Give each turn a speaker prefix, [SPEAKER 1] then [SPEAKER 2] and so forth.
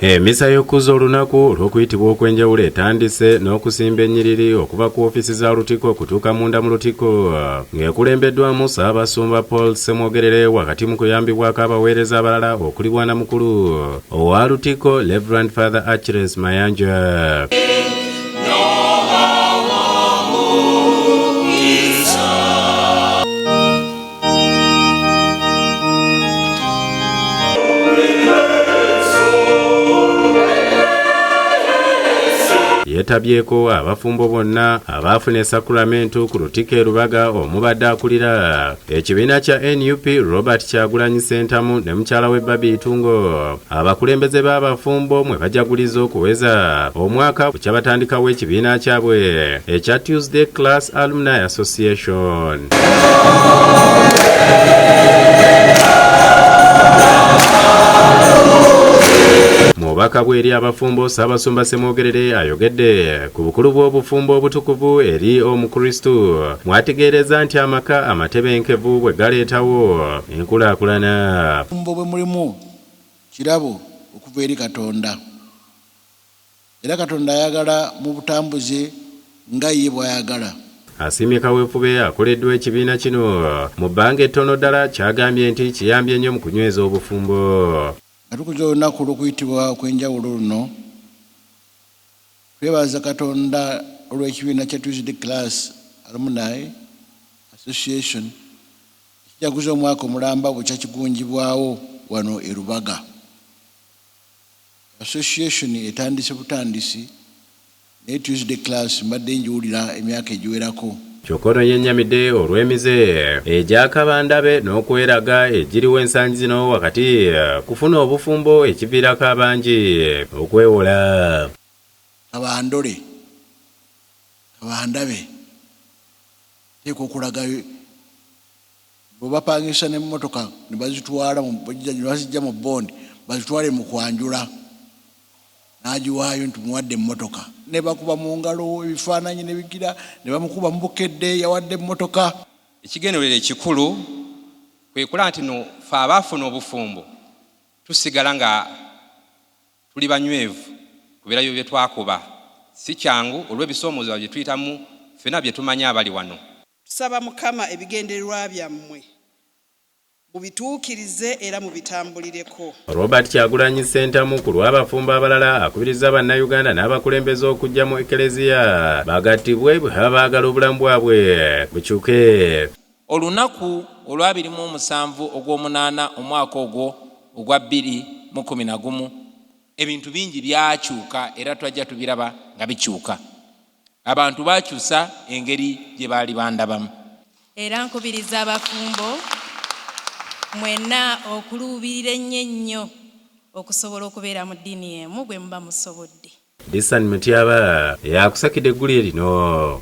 [SPEAKER 1] Emisa y'okukuza olunaku olw'okuyitibwa okw'enjawulo etandise n'okusimba ennyiriri okuva ku ofiisi za Lutikko okutuuka munda mu Lutikko ng'ekulembeddwamu Ssaabasumba Paul Ssemwogerere wakati mu kuyambibwako abaweereza abalala okuli Bwanamukulu owa Lutikko Reverend Father Achilles Mayanja. Yeetabyeko abafumbo bonna abaafuna esakramentu ku Lutikko e Lubaga omubadde akulira ekibiina kya nup Robert Kyagulanyi Ssentamu ne mukyala we Barbie Itungo. Abakulembeze b'abafumbo mwe bajaguliza okuweza omwaka bukya batandikawo ekibiina kyabwe ekya Tuesday Class Alumni Association. Mu bubaka bwe eri abafumbo, Ssaabasumba Ssemwogerere ayogedde ku bukulu bw'obufumbo obutukuvu eri Omukristu, mw'ategeerezza nti amaka amatebenkevu bwe galeetawo enkulaakulana.
[SPEAKER 2] Obufumbo bwe mulimu kirabo okuva eri Katonda. Era Katonda ayagala mubutambuze nga ye bw'ayagala.
[SPEAKER 1] Asiimye kaweefube akoleddwa ekibiina kino mu bbanga ettono ddala ky'agambye nti kiyambye nnyo mu kunyweza obufumbo.
[SPEAKER 2] Nga tukuza olunaku olw'okuyitibwa okw'enjawulo luno, twebaza Katonda olw'ekibiina kya Tuesday Class Alumni Association ekijaguza omwaka omulamba bukya kigunjibwawo wano e Lubaga. Association etandise butandisi naye Tuesday class mbadde njiwulira emyaka egiwerako.
[SPEAKER 1] Kyokka ono yennyamidde olw'emize egya kabandabe n'okweraga egiriwo ensangi zino wakati kufuna obufumbo ekiviirako abangi okwewola.
[SPEAKER 2] Kabandole, kabandabe, nteekwa okulaga Bwe bapangisa n'emmotoka ne bazitwala ne baziggya mu bond bazitwale mu kwanjula n'agiwaayo nti muwadde emmotoka ne bakuba mu ngalo ebifaananyi ne bigira ne bamukuba mu Bukedde yawadde emmotoka.
[SPEAKER 3] Ekigendererwa ekikulu kwe kulaba nti no ffe abaafuna obufumbo tusigala nga tuli banywevu ku birayiro bye twakuba. Si kyangu olw'ebisoomoozebwa bye tuyitamu ffena bye tumanyi abali wano.
[SPEAKER 4] Tusaba Mukama ebigendererwa byammwe mubituukirize era mubitambulireko.
[SPEAKER 1] Robert Kyagulanyi Ssentamu ku lw'abafumbo abalala akubirizza Bannayuganda n'abakulembeze okujja mu Eklezia bagattibwe bwe baba baagala obulamu bwabwe bukyuke.
[SPEAKER 5] Olunaku olw'abiri mu omusanvu ogw'omunaana omwaka ogwo ogwa 2011, ebintu bingi byakyuka era twajja tubiraba nga bikyuka. Abantu baakyusa engeri gye baali bandabamu.
[SPEAKER 6] Era nkubiriza abafumbo mwenna okuluubirira ennyo ennyo okusobola okubeera mu ddiini emu bwe muba musobodde.
[SPEAKER 1] Dissan Mutyaba y'akusakidde eggulire lino.